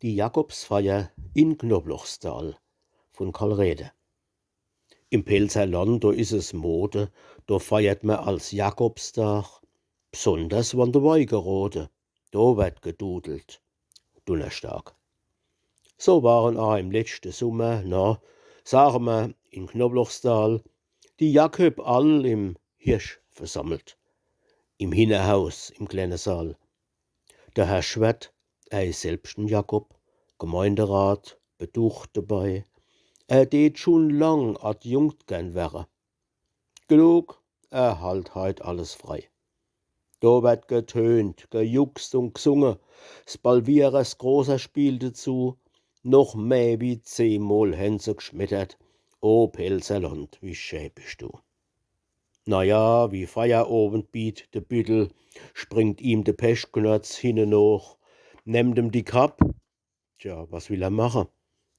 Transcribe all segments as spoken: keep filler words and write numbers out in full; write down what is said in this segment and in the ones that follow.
Die Jakobsfeier in Knoblochsdal von Karl Räder. Im Pälzer Land, do is es Mode, do feiert mer als Jakobsdag, bsonders wann de Wei gerode, do werd gedudelt. Dunnerstag. So waren a im letschte Summer, na, sage mer, in Knoblochsdal, die Jaköb all im Hirsch versammelt, im Hinnerhaus, im klenne Saal. De Herr Schwert, er is selbscht en Jakob, Gemeinderat, beducht debei. Er deet schun lang Adjunkt gern werre. Genug, er halt heit alles frei. Do werd getönt, gejuckst un gsunge, s Balwierers großer Spiel dezu, noch mehr wie zehnmol hen se gschmettert: O Pälzer Land, wie schä bischt du. Na ja, wie Feierowend biet de Büttel, springt ihm de Peschknörz hinne noch, nemmt em die Kapp. Tja, was will er mache?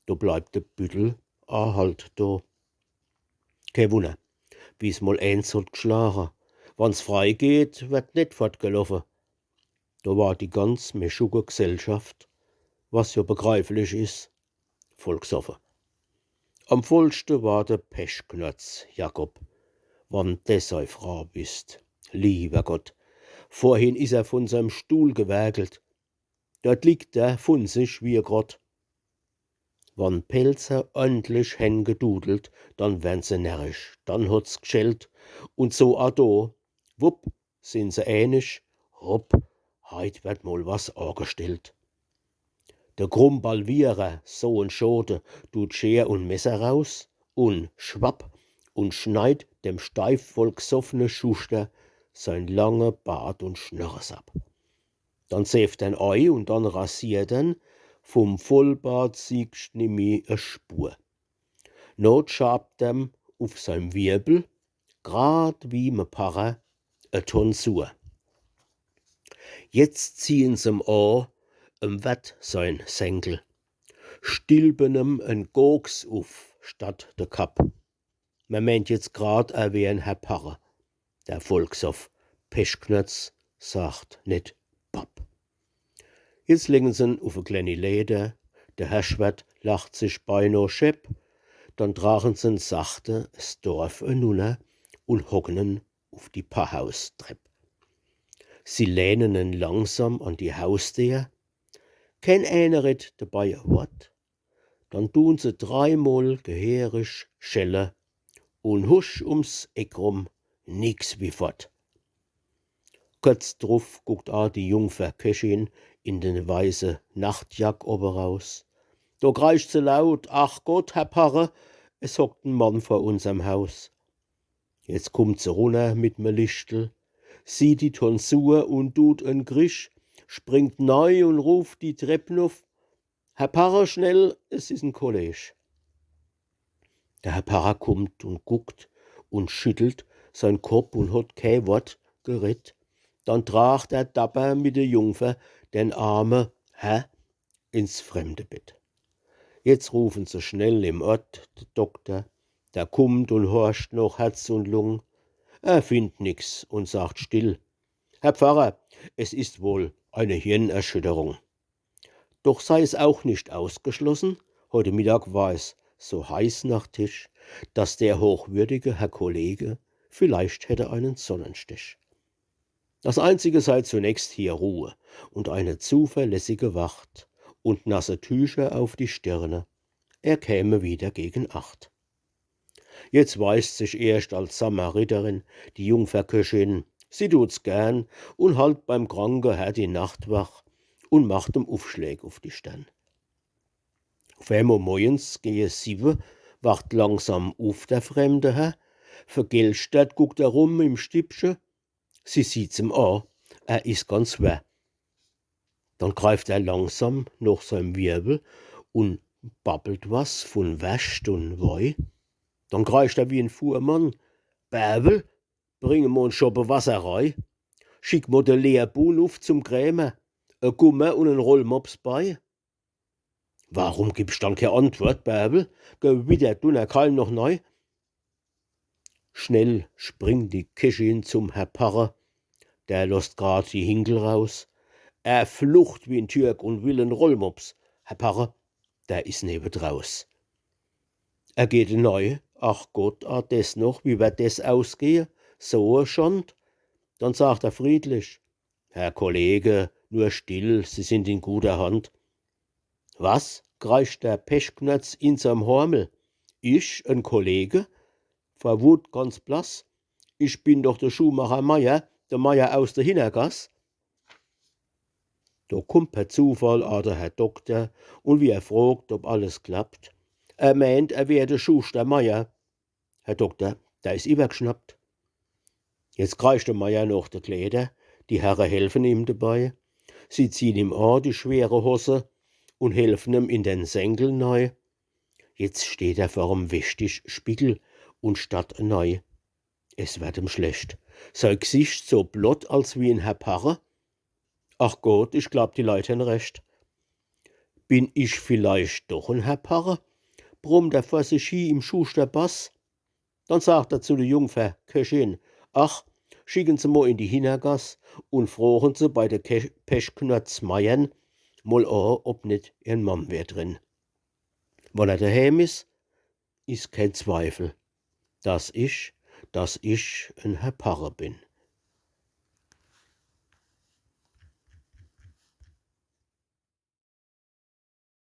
Do bleibt de Büttel a halt do. Kee Wunner, wie's mol eens hot gschlage. Wann's frei geht, werd net fortgeloffe. Do war die ganz meschugge Gsellschaft, was jo begreiflich is, voll gsoffe. Am vollschte war de Peschknörz Jakob, wann des sei Fra wisst. Liewer Gott, vorhin is er vun seim Stuhl gewerkelt. Dort liegt er vun sich wie e Grott. Wann Pälzer ordentlich hen gedudelt, dann wern se närrisch, dann hot's gschellt. Un so a do, wupp, sin se ähnich, hopp, heit werd mol was agestellt. De Krummbalwierer, so en Schode, dut Scher un Messer raus un schwapp un schneid dem steif vollgsoffne Schuschter sein lange Bart un Schnorres ab. Dann säft en ei un dann rasiert en, vum Vollbart siegscht nimmi e Spur. Not schabt em uf seim Wirbel, grad wie me Parre, e Tonsur. Jetzt ziehen se em a, em Wert sein Senkel, stilpen em en Gogs uf statt de Kapp. Mer meent jetzt grad, er wär en Herr Parre. Der Volkshoff Peschknötz sagt net Papp. Jetzt legen se'n uf e klenni Leder, de Herrschwert lacht sich beino schepp, dann tragen se'n sachte s Dorf enunner un hocken en uf die Parrhaustrepp. Sie lehnen en langsam an die Hausdeer, kenn eener redt debei e Wort, dann tun se dreimol geheerig schelle un husch ums Eck rum, nix wie fort. Kurz druf guckt a die Jungfer Köchin in de weiße Nachtjack owwe raus. Do kreischt se laut: „Ach Gott, Herr Parre, es hockt en Mann vor unserm Haus.“ Jetzt kummt se runner mit me Lichtel, sieht die Tonsur un tut en Krisch, springt nei un ruft die Trepp nuff: „Herr Parre, schnell, es is en Kolleg.“ De Herr Parre kummt un guckt un schüttelt sein Kopp un hot kee Wort geredt. Dann tracht er dapper mit de Jungfer den arme Herr ins Fremdebett. Jetzt rufen se schnell im Ort de Dokter, der kummt un horcht noch Herz un Lung. Er findt nix un sagt still: „Herr Pfarrer, es ist wohl eine Hirnerschütterung.“ Doch sei es auch nicht ausgeschlossen, heute Mittag war es so heiß nach Tisch, dass der hochwürdige Herr Kollege vielleicht hätte einen Sonnenstich. Das Einzige sei zunächst hier Ruhe und eine zuverlässige Wacht und nasse Tücher auf die Stirne. Er käme wieder gegen acht. Jetzt weist sich erscht als Samariterin die Jungfer Köchin. Sie tut's gern un halt beim kranke Herr die Nachtwach un macht em Ufschläg uf die Stern. Uf emol morjens gehe siwwe wacht langsam uf der fremde Herr. Vergelstert guckt er rum im Stippche. Sie sieht's em a, er is ganz werr. Dann greift er langsam noch seim Wirbel un babbelt was vun Wärscht un Wei. Dann kreischt er wie en Fuhrmann: „Bärbel, bring emol en Schoppe Wasser rei. Schick mol de Leerbuhn uf zum Krämer, e Gummer un en Rollmops bei.“ „Warum gibscht dann kee Antwort, Bärbel?“ gewittert Dunnerkeil noch nei. Schnell springt die Köchin zum Herr Parre, der losst grad die Hinkel raus. Er flucht wie en Türk un will en Rollmops. Herr Parre, der is newedraus. Er geht enei. Ach Gott, a des noch, wie werd des ausgehe? So e Schand. Dann sagt er friedlich: „Herr Kollege, nur still, Sie sind in guter Hand.“ „Was?“, kreischt der Pechknörz in seim Hormel. „Ich, en Kollege?“ Vor Wut ganz blass. „Ich bin doch de Schuhmacher Meier, de Meier aus de Hinnergass.“ Do kummt per Zufall a de Herr Dokter, un wie er frogt, ob alles klappt, er meent, er wär de Schuster Meier. Herr Dokter, der is iwwergschnappt. Jetzt kreischt de Meier noch de Kläder, die Herre helfen ihm debei. Sie ziehn ihm a die schwere Hosse un helfen em in den Senkel nei. Jetzt steht er vorm Wischtischspiegel un starrt enei. Es werd em schlecht. Sei Gsicht so blott als wie en Herr Parre. „Ach Gott, ich glaub, die Leit hen recht.“ „Bin ich vielleicht doch en Herr Parre?“, brummt er vor sich hi im Schusterbass. Dann sagt er zu de Jungfer Köchin: „Ach, schicken Se mo in die Hinnergass un frochen Se bei de Ke- Pechknörz Meiern mol a, ob net ihrn Mamm wär drin. Wann er dehäm is, is keen Zweifel, dass ich, dass ich en Herr Parre bin.“